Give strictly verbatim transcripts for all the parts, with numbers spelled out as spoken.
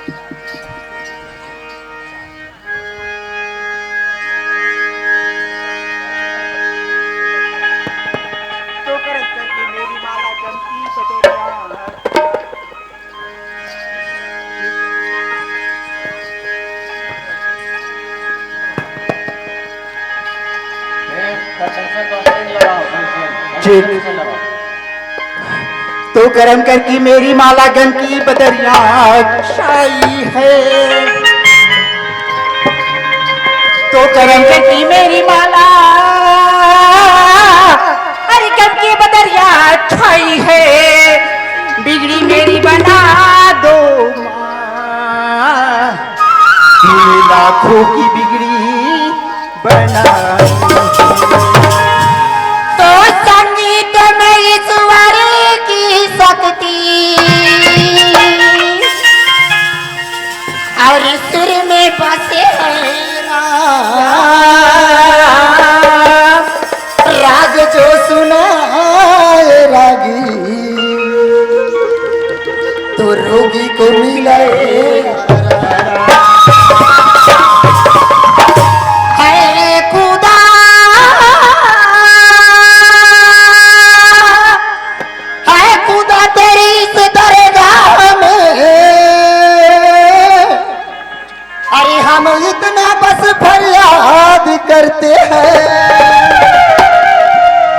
तो करम करके मेरी माला गमती बदरिया। ठीक। तो करम करके मेरी माला गम की बदरिया छाई है। तो करम करके मेरी माला, अरे गम की बदरिया छाई है। बिगड़ी मेरी बना दो माँ, ये लाखों की बिगड़ी बना। तो संगीत में ईश्वर की शक्ति और सुर में बसे हैं राम। राग जो सुनाए रागी, तो रोगी को मिलाए। है खुदा, है खुदा तेरी इस दरगाह में, अरे हम इतना बस फरियाद करते हैं,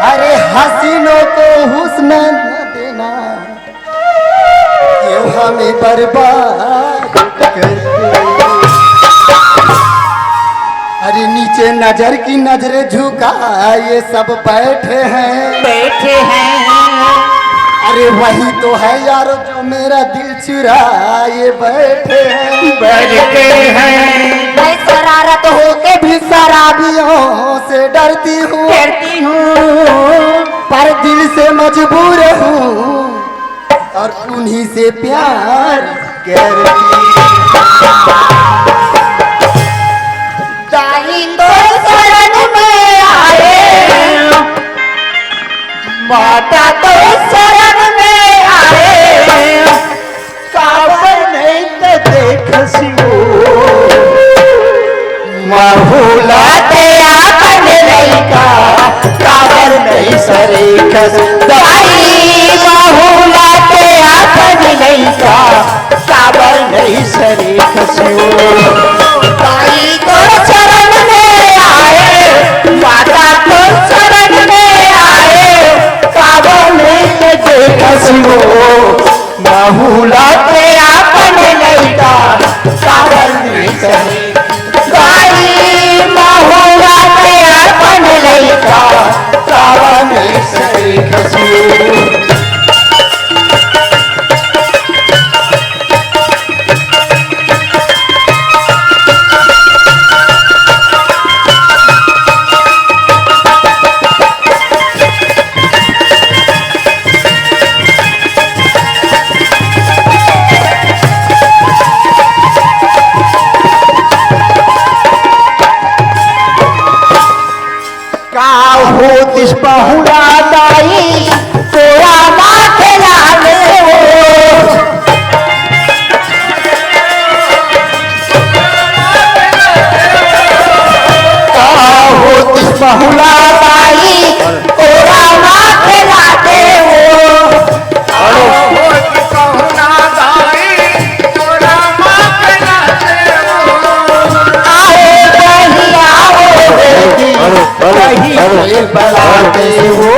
अरे हसीनों को हुस्न न देना, क्यों हमें बर्बाद करते हो? अरे नीचे नजर की नजरें झुका, ये सब बैठे हैं, बैठे हैं। अरे वही तो है यार, जो मेरा दिल चुराए बैठे हैं, बैठे हैं। मैं शरारत होके भी शराबियों से डरती हूँ, डरती हूँ। पर दिल से मजबूर हूँ और उन्हीं से प्यार करती हूँ। दाई तो शरण में आए, माता तो शरण में आए, काबर नहीं तो देखसी वो। महूला ते आपन लइका, काबर नहीं सरीखस। दाई महूला ते आपन लइका, काबर नहीं सरीखस वो। दाई तोर चरण में आए, माता तोर चरण में आए, काबर नहीं देखस वो। महूला ते आपन लइका, काबर नहीं सरीखस। दाई महूला ते आपन लइका, काबर नहीं सरीखस। का होतिस बहुला दाई, तोरा माथे लागे हो। का होतिस बहुला दाई, तोरा माथे लागे हो। आओ बहिया, आओ बेटी, हेलो, हेलो, कहीं हेलो, के बलाते हेलो। हो।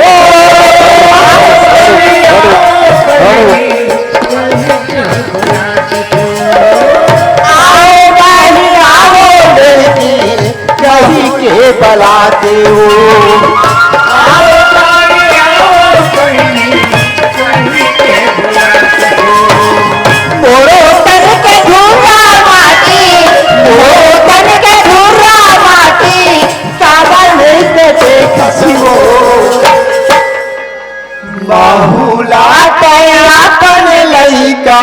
आओ बहिया, आओ बेटी, कहीं के बलाते हो। आओ बहिया, आओ बेटी, कहीं के बलाते हो। मोरो तन के धूरा माटी, मोरो तन के धूरा माटी, काबर नहीं ते देखसी वो। महूला ते आपन लइका,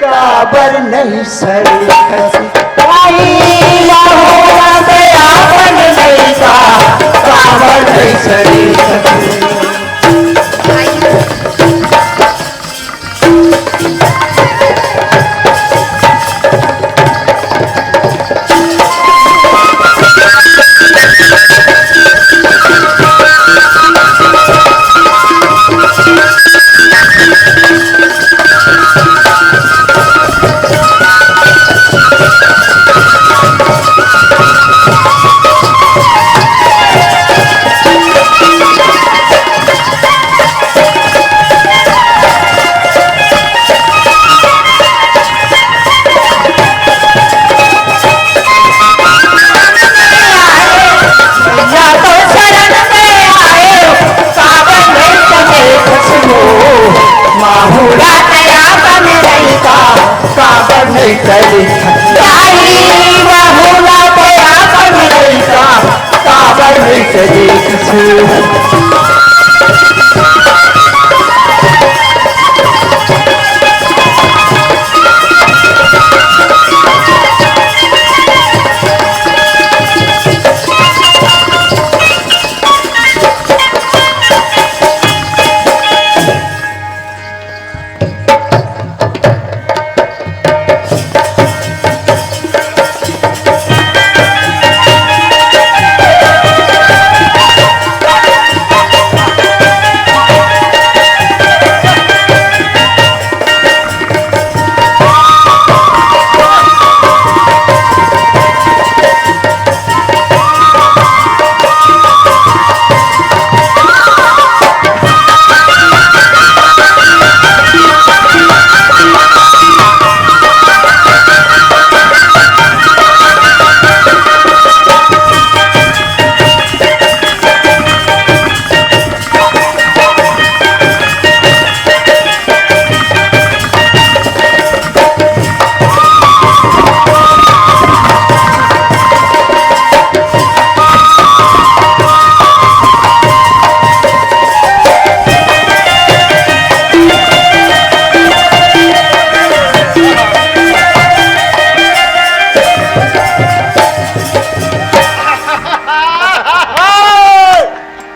काबर नहीं सरीखस। आई महूला ते आपन लइका, काबर नहीं सरीखस। चली। काली बहुला बराबर लइका, काबर नहीं चली किसी।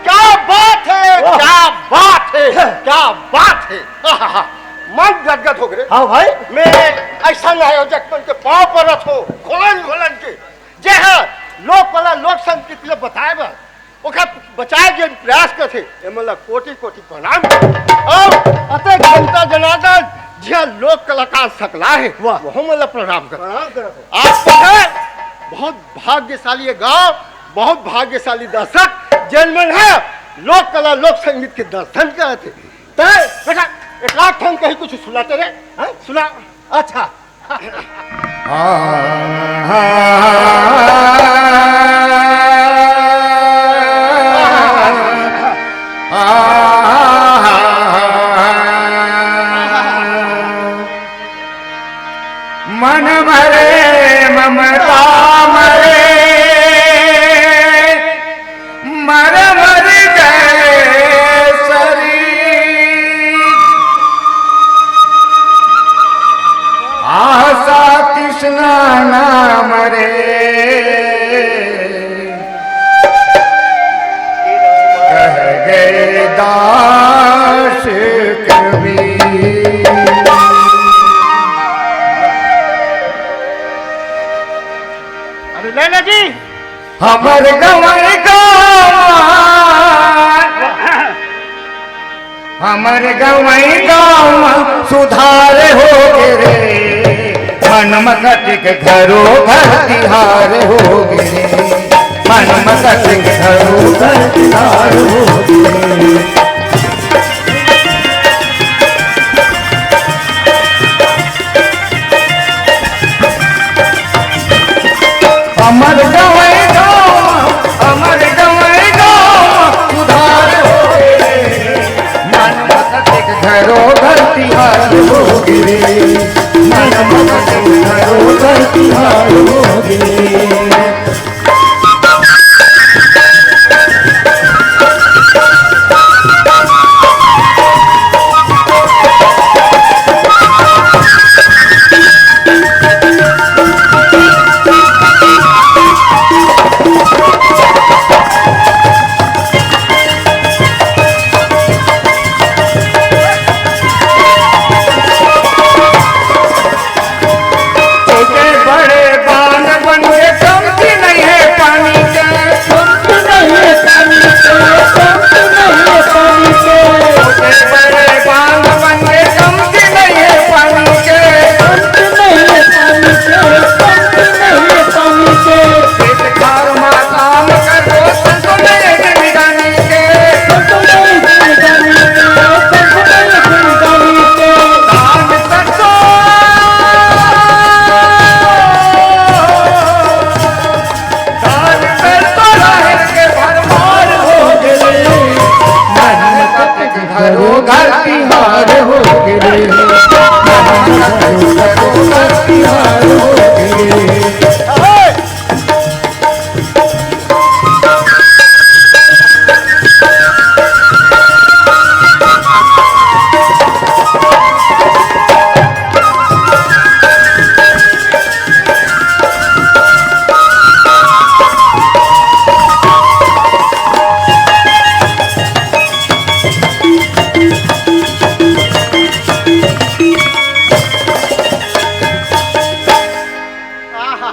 क्या बात है, वाह। क्या बात है, क्या बात है। मन गदगद हो गए। हाँ भाई। मैं ऐसा आयोजक मन के पाँव परत हो, घोलन घोलन के, जे हा लोक कला, लोक संगीत ल बताए बर, ओखर बचाए के प्रयास करथे, एमन ला कोटि कोटि प्रणाम। अउ अतेक जनता जनार्दन, जिहां लोक कलाकार सकलाय हे, वाह। वहू मन ला प्रणाम कर। प्रणाम करत हो। आप तो है बहुत भाग्यशाली ये गांव, बहुत भाग्यशाली दर्शक, जेन मन ह लोक कला, लोक संगीत के दर्शन करत हे। तैं बेटा, एक आध ठन कहीं कुछ सुनाते रे, हाँ? सुना। अच्छा। मन मरे ममता मरे, मर मर गए शरीर, आशा तृष्णा ना मरे, कह गए दास कबीर। अरे लैला जी, हमर गंवई गाँव, हमर गंवई गाँव सुधार होगे रे, मन म कतिक घरो घर तिहार होगे रे, मन म कतिक घरो घर तिहार होगे रे। हमर गंवई गाँव, हमर गंवई गाँव, उधार होगे रे। मन म कतिक घरो घर तिहार होगे रे। मन म कतिक घरो घर तिहार होगे रे। छोटे बड़े बान बन के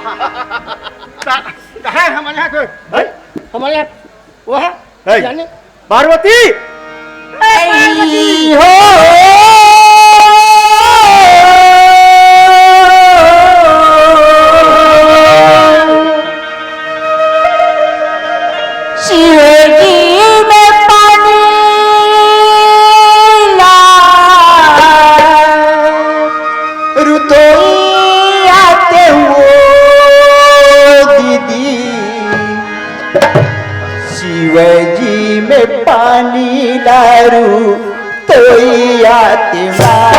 कहाँ है हमारे यहाँ कोई? हैं? हमारे यहाँ वो है? हैं? जाने? पार्वती! ए, पार्वती! हो! शिवजी में पानी ला, रुतोई आते हुओ दीदी, शिवजी में पानी ला, रुतोई आते माँ।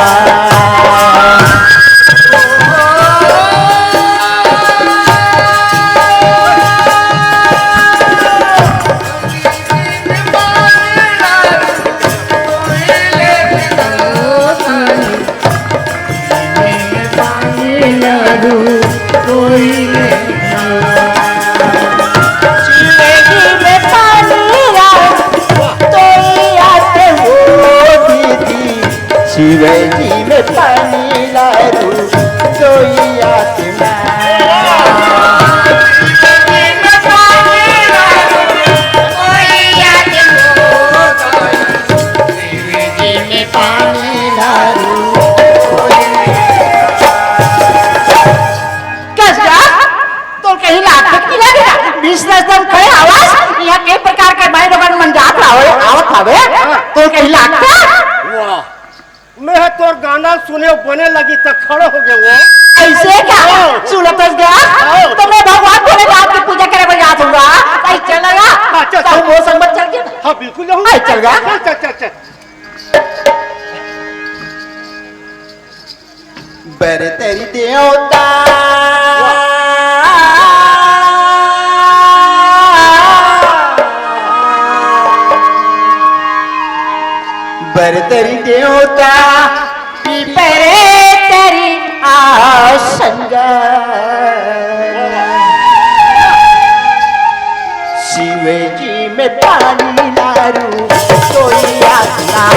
शिवजी में पानी ला, रुतोई आते माँ। कस का? तोर कहीं लागत नहीं लगे? बीस दस दिन खड़े आवाज, यहाँ के प्रकार के भाई लोगन मन जात रहो, आवत हवे, तोर कहीं लागत? वाह, मैं तोर गाना सुने बने लगी त खड़े हो गए वो। ऐसे क्या? हाँ। सुनत हस गा? हाँ। तो मैं भगवान भोलेनाथ की पूजा करे बर जात हूँ गा। भाई चल गा। हाँ, चल, चल, चल। वो संगत चल गया। हाँ, बिल्कुल जाऊँ। भाई चल गा। चल, चल, चल, चल। बरतरी देवता। बरतरी देवता पीपरे तरी आसन। शिव जी में पानी ला, रुतोई आते माँ।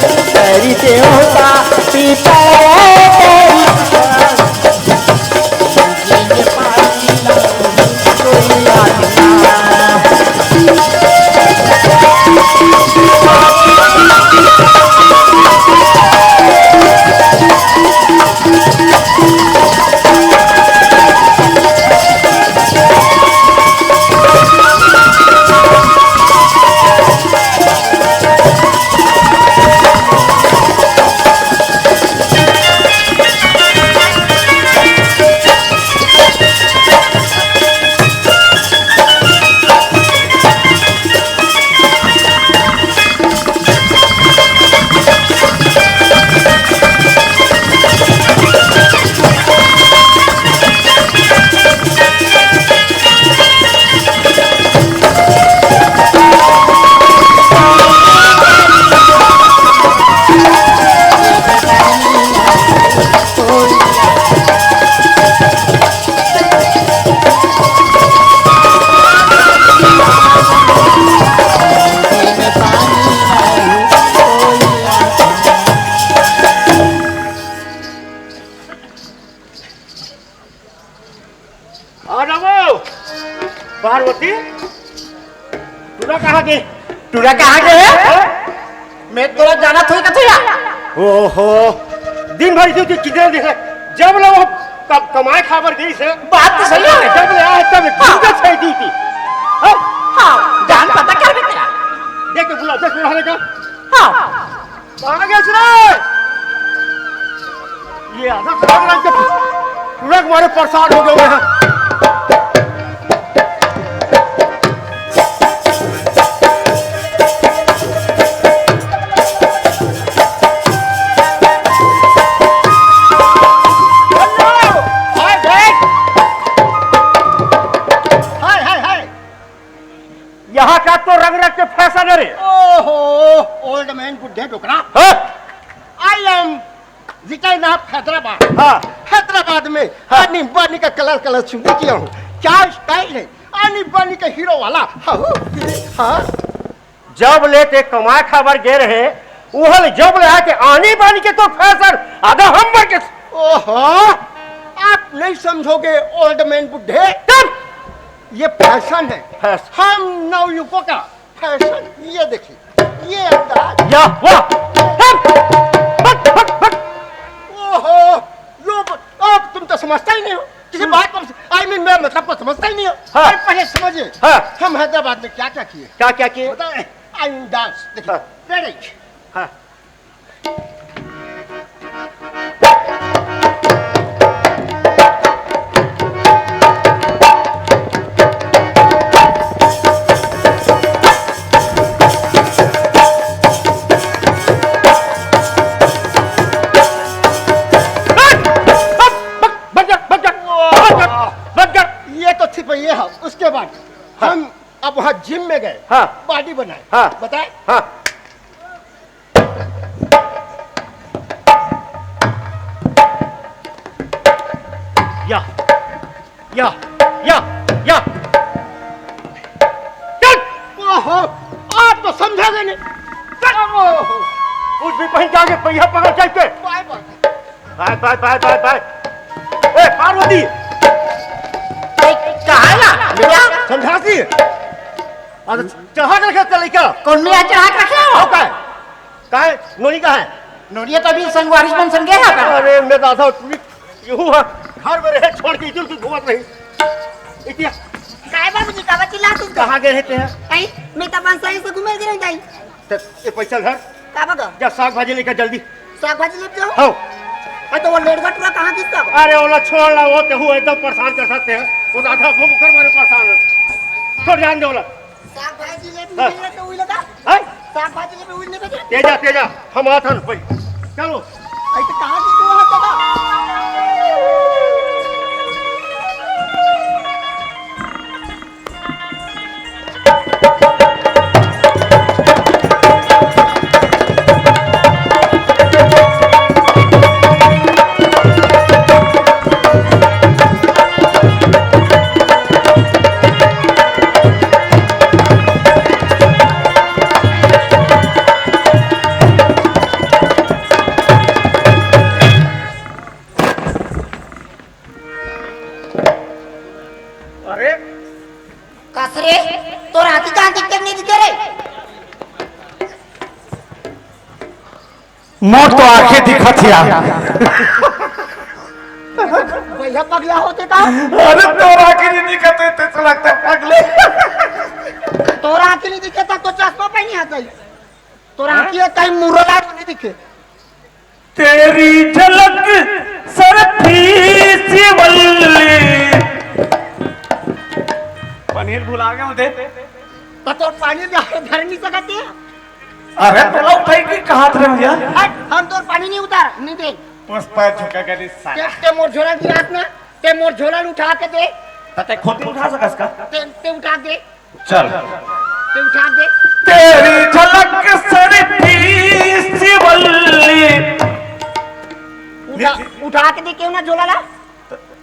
बरतरी देवता पीपरे तरी आ रहो, पार्वती, टूरा कहाँ गे? टूरा कहाँ गे? हाँ? मैं तोला जानत होई कथों या? ओहो, दिन भर इसे कितने दिन है, जब ले वो क-, कमाए खाबर गई से। बात तो सही है। जब ले आए तब हाँ। झूठा छाई दी थी। हाँ? हाँ, जान पता कर भी तेरा। देख के बुला, देख बुला लेगा। हाँ। कहाँ गए रे? ये आधा खराब रंग के पूरा मारे परेशान हो गए हैं। हाय, हाय, हाय। यहाँ का तो रंग रंग के फैशन है रे। ओहो, old man, बुढ़े डोकरा। हाँ? I am return of Hyderabad. हाँ। हैदराबाद में हाँ। आनी बानी का कलर कलर चुनी किया हूँ। क्या स्टाइल है? आनी बानी का हीरो वाला। हाँ, हाँ। जब ले ते कमाए खाबर गे रहे, उहल जब ले आके आनी बानी के तो फैशन आधा हम बर के। ओहो, आप नहीं समझोगे ओल्ड मैन बुढ़े। चुप! ये फैशन है। फैशन। हम नवयुवकों का फैशन। ये देखिए, ये अंदाज। या, वाह! हट! हट, हट, हट! ओहो, लो, अब तुम तो समझता ही नहीं हो किसी हम्म। बात को। आई मीन, मैं मतलब को समझता ही नहीं हो। हाँ। अरे, पहले समझिए। हाँ। हम हैदराबाद में क्या क्या किए। क्या क्या किए? बताएं। I mean dance. देखिए। हाँ। रेडी। हाँ। बच जा, बच जा, बच जा, बच जा। ये तो सिर्फ ये है। उसके बाद हाँ। हम अब वहाँ जिम में गए, हाँ। बॉडी बनाए। हाँ। बताए? हाँ। या, या, या, या। चल! ओहो, आज तो समझा गए नहीं। चल! ओहो। कुछ भी कहीं जाके पहिया पकड़ जाके। बाय बाय। बाय, बाय, बाय, बाय, बाय। ए, पार्वती! ए, कहाँ है ना? बेटा, समझा सी। अरे, चढ़ा के रखे तेरे लइका। कौन में चढ़ा के रखे हो? हो का है? का है? नोनी का है? नोनिया तो अभी संगवारी मन संगे है का? अरे, मैं दादा, तू भी यूं है। घर में रहे, छोड़ के इधर उधर घूमत रही। इतिया। काय बाबूजी, काबर चिल्लात हस? कहाँ गए रहते हैं? आई, मैं तो बंसई से घूमे गए रही। तो ये पैसा धर। का बगा? जा साग भाजी लेकर जल्दी। साग भाजी लेके जाओ? हाँ। अरे तो वो लेड़गा टूरा कहाँ गिस गा? अरे ओला छोड़ ला, वो तेहू एकदम परेशान कर सकते हैं। वो दादा हम ऊपर मारे परेशान है। छोड़ जान दे ओला। साग भाजी लेके हाँ। नहीं तो उई लगा। हाँ? साग भाजी लेके उई नहीं बेचे? तेजा, तेजा, हम आथन भाई। चलो। अरे तो कहाँ गिस गा वो दादा? अरे कस रे, तोर आँखी कहाँ दिखते नहीं दिखे रे? मोर तो आँखी दिखत हे यार। भैया पगला होते का? अरे तोर आँखी नहीं दिखत हे, तेरे से लगता है पगले। तोर आँखी नहीं दिखे तो, तो चश्मा पहनी आता ही। तोर आँखी है कहीं मुरला तो नहीं दिखे। तेरी झलक सरफी सी वल्ली। पनीर भुला गए दे। तो तोर पानी में आके धर नहीं सकते? अरे तोला उठाई की कहा थे भैया? हट, हम तोर पानी नहीं उतार, नहीं दे। पुष्पा झुका कर इस साला। ते, ते मोर झोला गिरास ना, ते मोर झोला उठा के दे। तो ते खुद नहीं उठा सकस का? ते, ते उठा दे। चल। ते उठा दे। तेरी झलक सरफी सी वल्ली। उठा, उठा के दे क्यों ना झोला ला?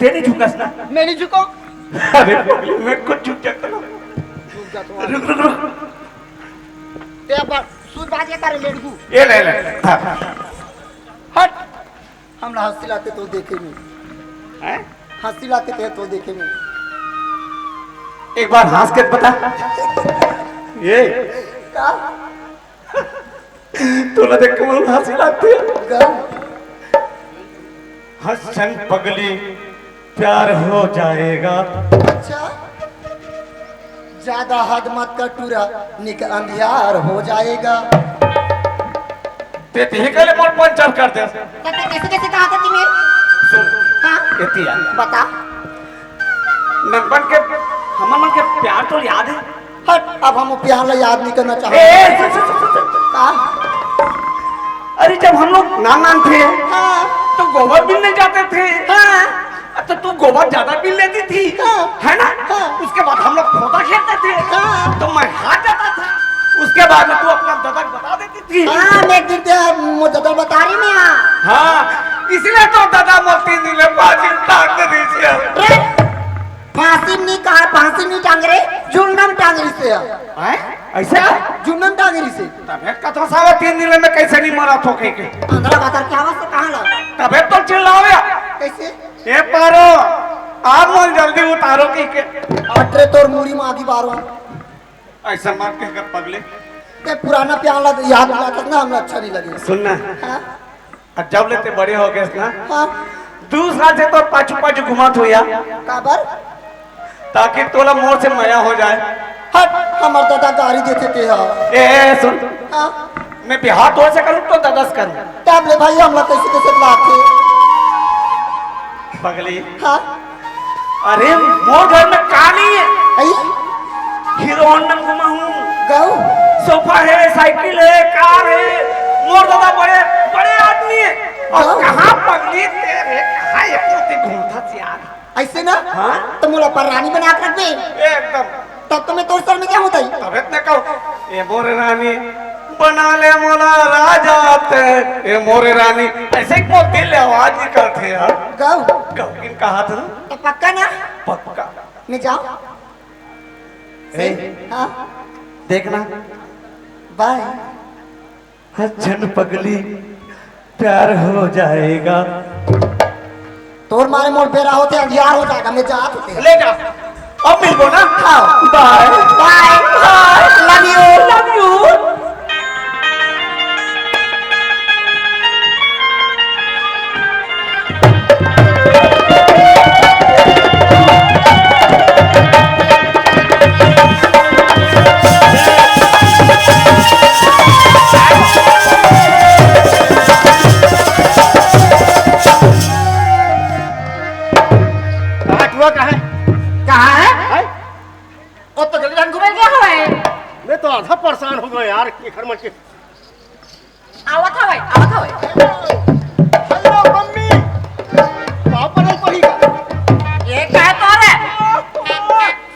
ते नहीं झुकस ना? मैं नहीं झुको। अरे, मैं खुद झुक जाता हूँ। झुक जा तुम्हारा। रुक, रुक, रुक। ते अब सूद बाज के कर लेड़कू। ये ले, ले। हाँ। हट। हमला हँसी लाते तो देखे नहीं। हैं? हँसी लाते थे तो देखे नहीं। एक बार हँस के बता। ये। का? तोला देख के मोला हँसी लागथे। गम। हँस झन पगली, प्यार हो जाएगा। अच्छा, ज्यादा हद मत कर टूरा, निक अंधियार हो जाएगा। ते तिही कहले मोर पंचर कर दे। तो ते कैसे, कैसे कहा था तुम्हें? सुन, हाँ? एती आ। बता। नंदन के, हमन मन के प्यार तो याद है। हट, अब हम वो प्यार ला याद नहीं करना चाहते। ए, सुन, सुन, सुन, सुन, सुन। का? अरे, जब हम लोग नान नान थे, हाँ। तो गोबर बीनने जाते थे। हाँ। तो तू गोबर ज्यादा बीन लेती थी, हाँ। है ना? हाँ। उसके बाद हम लोग खोदा खेलते थे, हाँ। तो मैं हार जाता था। उसके बाद में तू अपना ददक बता देती थी। हाँ, मैं एक दिन ते, मो ददक बता रही मैं, हाँ। हाँ, इसलिए तो ददा मोर तीन दिन में फांसी टांग दे दी थी। रे, फांसी नहीं कहा, फांसी नहीं टांग रे, जुलम टांग रही से। हैं? ऐसे? जुलम टांग रही से। तबे कथो साला तीन दिन में कैसे नहीं मरा थो के के। अंदर बाजार क्या आवाज से कहाँ ला? तबे तो चिल्लावे। कइसे? ए पारो, आप मन जल्दी उतारो कहिके। अटरे तोर मुड़ी म आगी बारो। अइसन मत कह कर पगली। ते पुराना प्यार ला याद दिलाथस ना, हमला अच्छा नइ लगे। सुन ना। हाँ? अब जब ले ते बड़े हो गेस ना, हाँ। दू साल से तोर पाछू पाछू घुमत हों यार। काबर? ताकि तोला मोर से मया हो जाए। हट, हमर ददा गारी देथे ते ह। ए, ए, सुन। हाँ। मैं बिहाव तोर से करूँ तो ददा से करूँ? तब ले भाई, हमला कइसे कइसे बुलाथे? पगली। हाँ। अरे, मोर घर में का नइ हे? अई? Hero Honda में घुमा हूँ। गऊ। सोफा हे, साइकिल हे, कार हे। मोर ददा बड़े, बड़े आदमी हे। अउ गऊ। कहाँ पगली ते रे, कहाँ एक घूमथस यार? अइसे ना? हाँ? त मोला अपन रानी बना के रखबे। एकदम। तब तो मैं तोर सर में जाहूँ तई। तभे त मैं कहूँ, ए मोर रानी, बना ले मोला राजा ते, ए मोर रानी। अइसे एक मोर दिल ले आवाज निकलथे यार। गऊ। गऊ किन कहा था? त पक्का ना? पक्का। मैं जाऊँ? ए, हाँ? देखना। बाय। हर झन पगली प्यार हो जाएगा। तोर मारे मोर बेरा होथे, अंधियार हो जाएगा, मैं जात हों। ले जा, अब मिलबो ना। हाँ। बाय। बाय। बाय। Love you। Love you। कहाँ चूहा कहाँ है? कहाँ है? हैं? वो तो गली रंग में गया हुआ है। मैं तो आधा परेशान हो गया यार, ये घर में के। आवत हवय, आवत हवय। हेलो मम्मी, पापा नहीं पड़ी का? ये का है तोरे?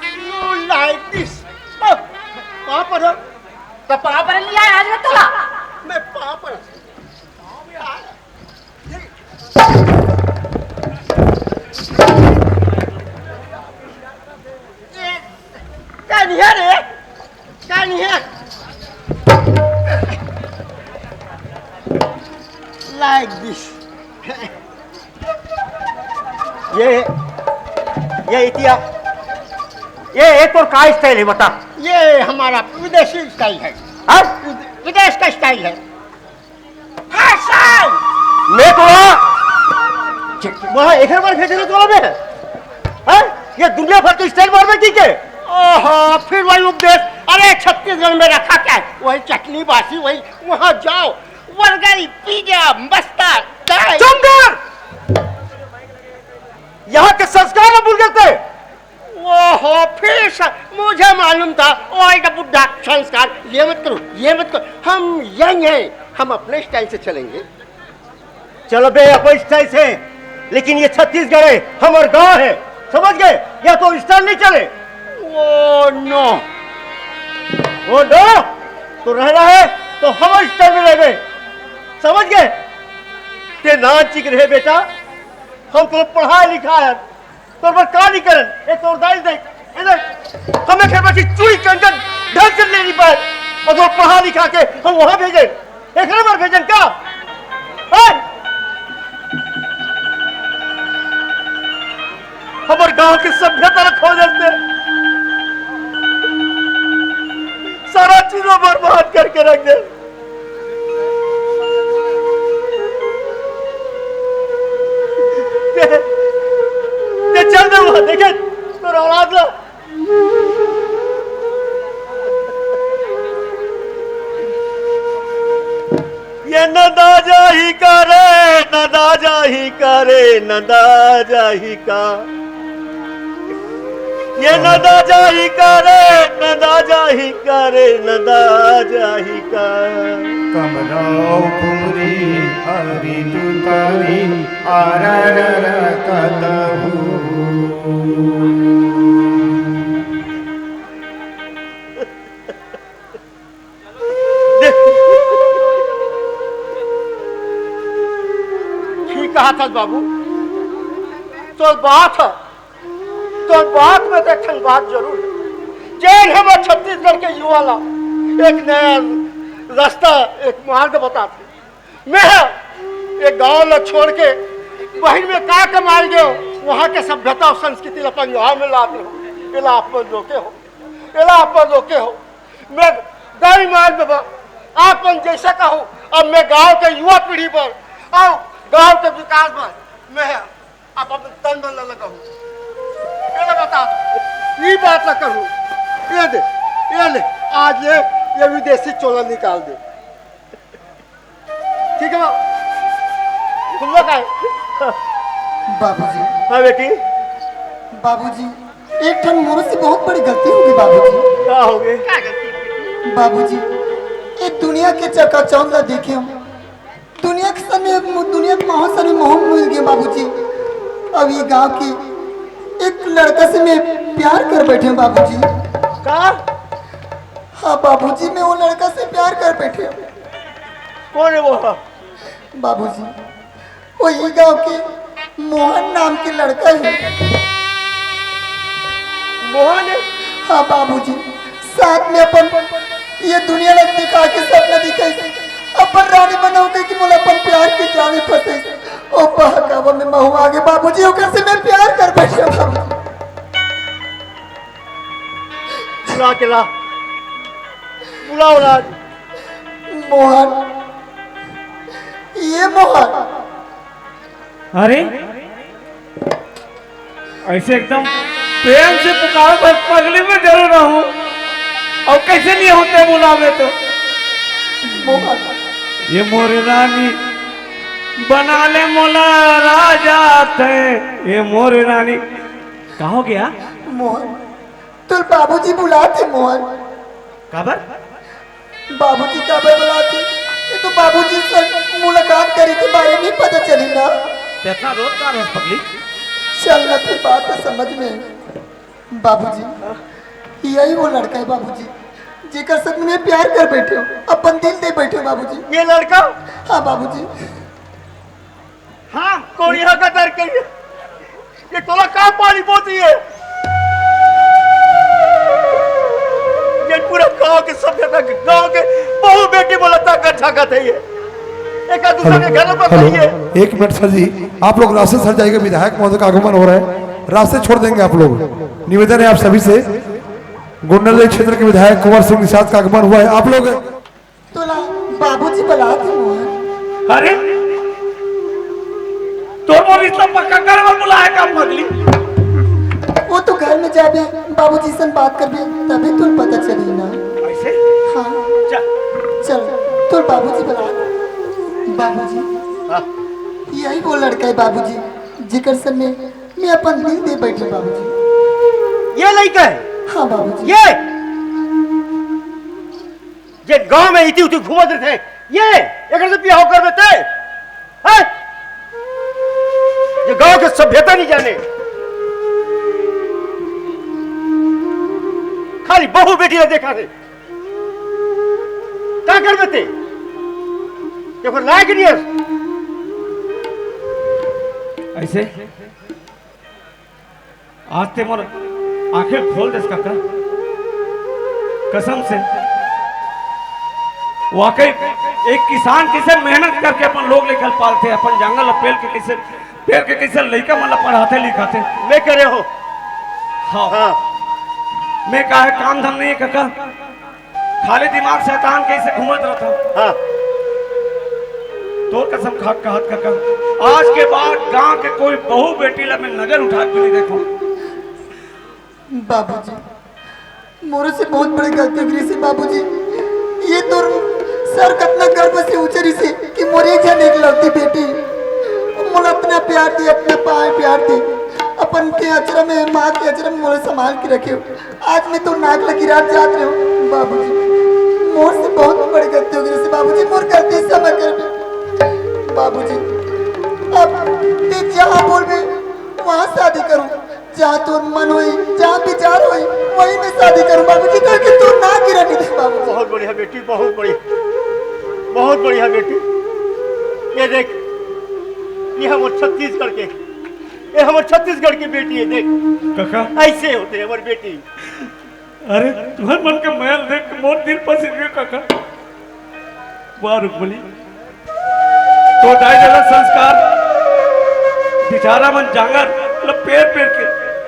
You like this? पापा ना। तो पापा ने लिया आज में तोला। मैं पापा ना। कानिया रे, कानिया। Like this। ये, ये इतिया, ये, ये तोर का style है बता? ये हमारा विदेशी style है। हाँ? विदेश का style है। हाँ, साहब। मैं तोला वहाँ एक बार भेजे ना तोला मैं। हाँ? ये दुनिया भर के style मारबे की के? ओहो, फिर वही उपदेश। अरे, छत्तीसगढ़ में रखा क्या है? वही चटनी बासी, वही वहाँ जाओ, burger, pizza, मस्ता, चाय। चुप कर! यहाँ के संस्कार में भूल गए थे। ओहो, फिर स-, मुझे मालूम था, ओए का बुढ़ा संस्कार, ये मत करो, ये मत करो, हम यंग हैं, हम अपने style से चलेंगे। चलो बे, अपने style से, लेकिन ये छत्तीसगढ़ है, हमारा गांव है, समझ गए? या तो style नहीं चले। Oh no. ओ नो, तो रहना है, तो हमारे style में रह गए, समझ गए? ते नाचिक रहे बेटा, हम तो पढ़ा लिखा है, तोर बर का नइ करन? ए तोर दाई देख, ए देख, हमें घर में से चूड़ी कंगन ढंग से ले नइ पाए, अउ तोर पढ़ा लिखा के हम वहाँ भेजे, एकरे बर भेजन का? हैं? हमर गांव के सभ्यता ला खो देते, सारा चीजों बर्बाद करके रख दे। ते, ते चल दे वहाँ, देखे, तोर औलाद ला। ये नंदा जाही का रे, नंदा जाही का रे, नंदा जाही का। ये नंदा जाही का रे, नंदा जाही का रे, नंदा जाही का। कमरा कुमरी हरी तुतारी आरा रा रा कतहू। ठीक कहा था बाबू, तो बात है। तोर बात में तो एक ठन बात जरूर हे। जेन हमर छत्तीसगढ़ के युवा ला एक नया रास्ता, एक मार्ग बताथे। मैं एक गांव ला छोड़ के बहिन में का कमाल गयो, वहाँ के सभ्यता अउ संस्कृति ला अपन गाँव में लाते हो। एला अपन रोके हो, एला अपन रोके हो। मैं दाई मान बाबा, आप मन जैसा कहो, अब मैं गांव के युवा पीढ़ी पर अउ गांव के विकास पर मैं अपन तन मन ला लगाहूँ। एला बता, ये बात ला करूँ। ये दे, ये ले, आज ये, ये विदेशी चोला निकाल दे। ठीक है बा? तुम लोग आए। बाबूजी। हाँ बेटी। बाबूजी, एक ठन मोर से बहुत बड़ी गलती होगे बाबूजी। का होगे? बाबूजी, ये दुनिया के चकाचौंध ला देखे हूँ, दुनिया के सर में, दुनिया के माहौल सर में मोह मिल गए बाबूजी। अब ये गांव के एक लड़का से मैं प्यार कर बैठे हूँ बाबूजी। का? हाँ बाबूजी, मैं वो लड़का से प्यार कर बैठे हूँ। कौन है वो? बाबूजी, वही गांव के मोहन नाम के लड़का है। मोहन है? हाँ बाबूजी, साथ में अपन ये दुनिया ला दिखा के सपना दिखाई, अपन रानी बनाऊ के कि मोला अपन प्यार के जाल में फंसे। ओ बहकावा में महू आगे बाबूजी, ओकर से मैं प्यार कर बैठे बाबूजी। बुला के ला, बुलाओ राज। मोहन, ये मोहन। अरे, ऐसे एकदम प्रेम से पुकारो, बस पगली में जरूर रहूं। और कैसे नहीं होते बुलावे तो। मोहन। ये मोर रानी, बना ले मोला राजा तैं। ये मोर रानी, का हो गया? मोहन, तोर बाबूजी बुलात हे मोहन। काबर? बाबूजी काबर बुलात हे? ये तो बाबूजी से मुलाकात करे के बारे में पता चली ना। ते इतना रोज का रोज पगली? चल ना, फिर बात तो समझ में। बाबूजी, यही वो लड़का है बाबूजी, जेकर संग मैं प्यार कर बैठे हूँ, अपन दिल दे बैठे हूँ बाबूजी। ये लड़का? हाँ बाबूजी। हाँ, कोड़िया का दर के लिए ये तोला का पानी पोती है? ये पूरा गांव के सभ्यता के, गांव के बहू बेटी बोला ताकत झाकत है ये। एक दूसरे के घरों पर हेलो, गई है। एक मिनट सर जी, आप लोग रास्ते से हट जाइएगा, विधायक महोदय का आगमन हो रहा है, रास्ते छोड़ देंगे आप लोग। निवेदन है आप सभी से, गुंडरदेही क्षेत्र के विधायक कुंवर सिंह निषाद का आगमन हुआ है, आप लोग तोला बाबूजी बुलात हे मोहन। अरे, तोर मोर रिश्ता पक्का करे बर बुलाए का पगली? वो तो घर में जाबे, बाबूजी सन बात करबे, तभी तोर पता चली ना। ऐसे? हाँ। चल। चल, तोर बाबूजी बुलात हे। बाबूजी। हाँ। यही वो लड़का है बाबूजी, जेकर से मैं, मैं अपन दिल दे बैठे बाबूजी। ये लड़का है? हाँ बाबूजी। ये जे गांव में इति उति घूमत रहिथे, ये एकर से बिहाव करबे ते? हैं? ये गांव के सभ्यता नहीं जाने, खाली बहू बेटी ला देखा थे। का करबे ते? ये कोई लायक नहीं है। ऐसे आज ते मोर आंखें खोल देस काका, कसम से। वाकई एक किसान कैसे मेहनत करके अपन लोग ले घर पालथे, अपन जंगल ल पेल के कैसे, पेल के कैसे लइका मन ल पढ़ाथे लिखाथे। मैं करे हो। हाँ। हाँ। मैं का है, काम धाम नहीं है काका, खाली दिमाग शैतान कैसे घूमत रहता। हाँ। तोर कसम खा के कहत काका, आज के बाद गांव के कोई बहू बेटी ला मैं नजर उठा के नहीं देखूं। बाबूजी, मोर से बहुत बड़ी गलती हो गई से बाबूजी। ये तो सर कतना गर्व से उचरी से कि मोर एक जन एकलौती बेटी, मोला इतना प्यार दे, इतना पाए प्यार दे, अपन के अचरा में, माँ के अचरा में मोला संभाल के रखे हो। आज मैं तो नाक लगी रात जात रहे हूँ बाबूजी। मोर से बहुत बड़ी गलती हो गई से बाबूजी, मोर गलती क्षमा कर दे बाबूजी। अब ते जहाँ बोलबे वहाँ शादी करूँ, जहाँ तोर मन होई, जहाँ विचार होई, वही में शादी करूँ बाबूजी, ताकि तोर ना गिरा नहीं दे बाबूजी। बहुत बढ़िया बेटी, बहुत बढ़िया, बहुत बढ़िया बेटी। ये देख, ये हमर छत्तीसगढ़ के, ये हमर छत्तीसगढ़ की बेटी है, देख। काका। ऐसे होते हैं हमारी बेटी। अरे, तुहर मन के मैल देख के मोर दिल पसीज गयो काका। वाह रुक्मणी, तो दाई ददा संस्कार, बेचारा मन जांगर ल पेर पेर के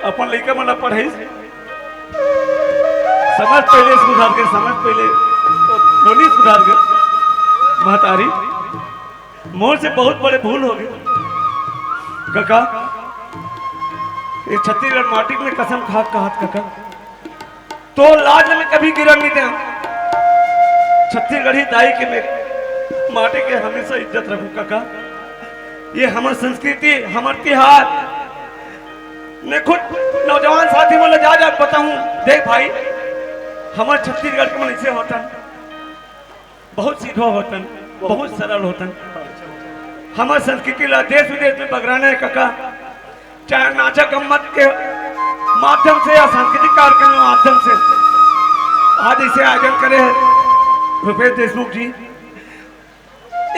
अपन लइका मन ल पढ़ाइस। समझ पहले सुधार के, समझ पहले नोनी सुधार के। महतारी, मोर से बहुत बड़े भूल हो गए कका। ये छत्तीसगढ़ माटी में कसम खा कहत कका, तो लाज में कभी गिरन नहीं दे। छत्तीसगढ़ी दाई के मैं माटी के हमेशा इज्जत रखूं कका। ये हमर संस्कृति, हमर तिहार। मैं खुद नौजवान साथी मन ल जा जा बताऊं, देख भाई, हमर छत्तीसगढ़ के मन ऐसे होता है। बहुत सीधा होतन, बहुत सरल होतन। हमर संस्कृति ला देश विदेश में बगराना है कका, चाहे नाचा गम्मत के माध्यम से या सांस्कृतिक कार्यक्रम के माध्यम से। आज इसे आयोजन करे हैं रुपेश देशमुख जी।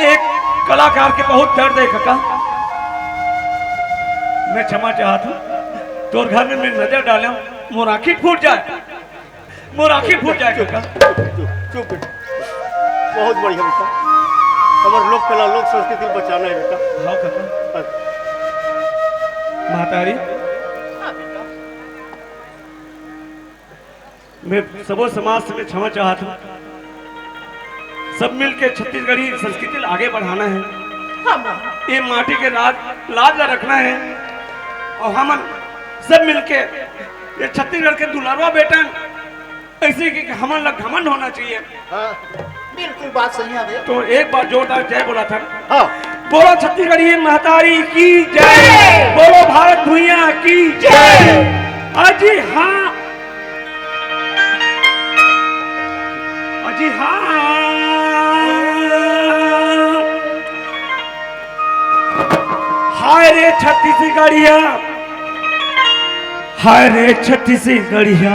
एक कलाकार के बहुत दर्द है कका, मैं क्षमा चाहत हूँ। तोर घर में मैं नजर डाला, मोर आँखी फूट जाए। मोर आँखी फूट जाए कका। चुप, चुप, चुप बेटा। बहुत बढ़िया बेटा, हमर लोक कला, लोक संस्कृति ल बचाना है बेटा। हाँ कका। हाँ। महतारी, मैं सबो समाज से मैं क्षमा चाहत हूँ। सब मिल के छत्तीसगढ़ी संस्कृति ल आगे बढ़ाना है। हाँ, माँ। ये माटी के लाज, लाज ला रखना है। और हमन सब मिल के ये छत्तीसगढ़ के दुलारवा बेटन ऐसे कि हमन ला घमंड होना चाहिए। हाँ, बिल्कुल बात सही है भैया। तो एक बार जोरदार जय बोला था। हाँ। बोलो छत्तीसगढ़ी महतारी की जय। जय। बोलो भारत भुइयां की जय। जय। अजी हाँ, अजी हाँ। हाय रे छत्तीसगढ़िया, हाय रे छत्तीसगढ़िया,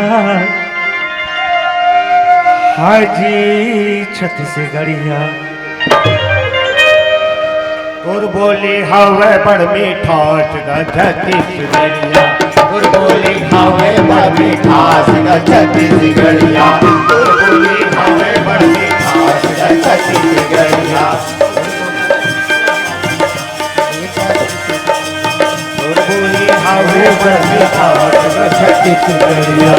हाय जी छत्तीसगढ़िया। तोर बोली हवे बड़ मिठास ग छत्तीसगढ़िया, तोर बोली हवे बड़ मिठास ग छत्तीसगढ़िया, तोर बोली हवे बड़ मिठास ग छत्तीसगढ़िया। तोर बोली हवे बड़ मिठास ग छत्तीसगढ़िया।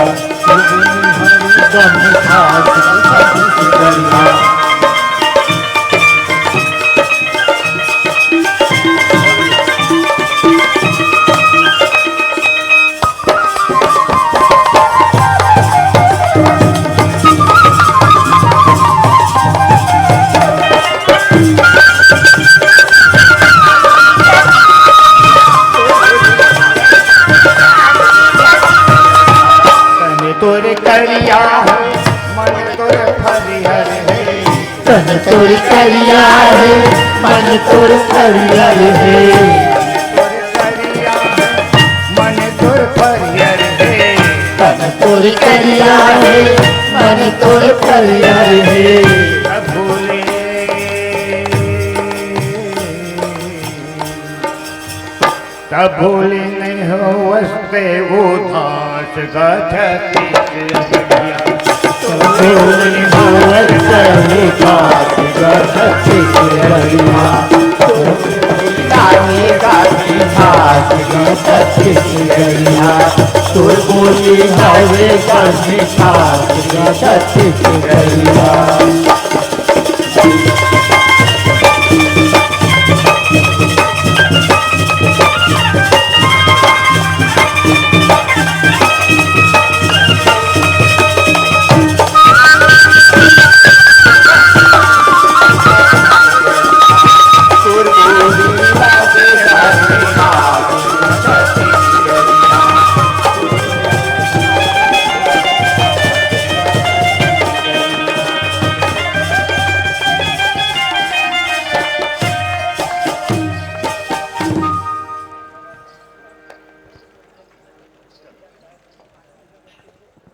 तन तोर करिया है, मन तोर हरियर है। तन तोर करिया है, मन तोर हरियर है। तोर करिया है, मन तोर हरियर है। तन तोर करिया है, मन तोर हरियर है। भोले तब भूल नहीं होवस ते उदास ग छत्तीसगढ़िया। तब भूल नहीं होवस ते उदास ग छत्तीसगढ़िया। तब भूल नहीं होवस ते उदास ग छत्तीसगढ़िया। तोर बोली हवे बड़ मिठास ग छत्तीसगढ़िया।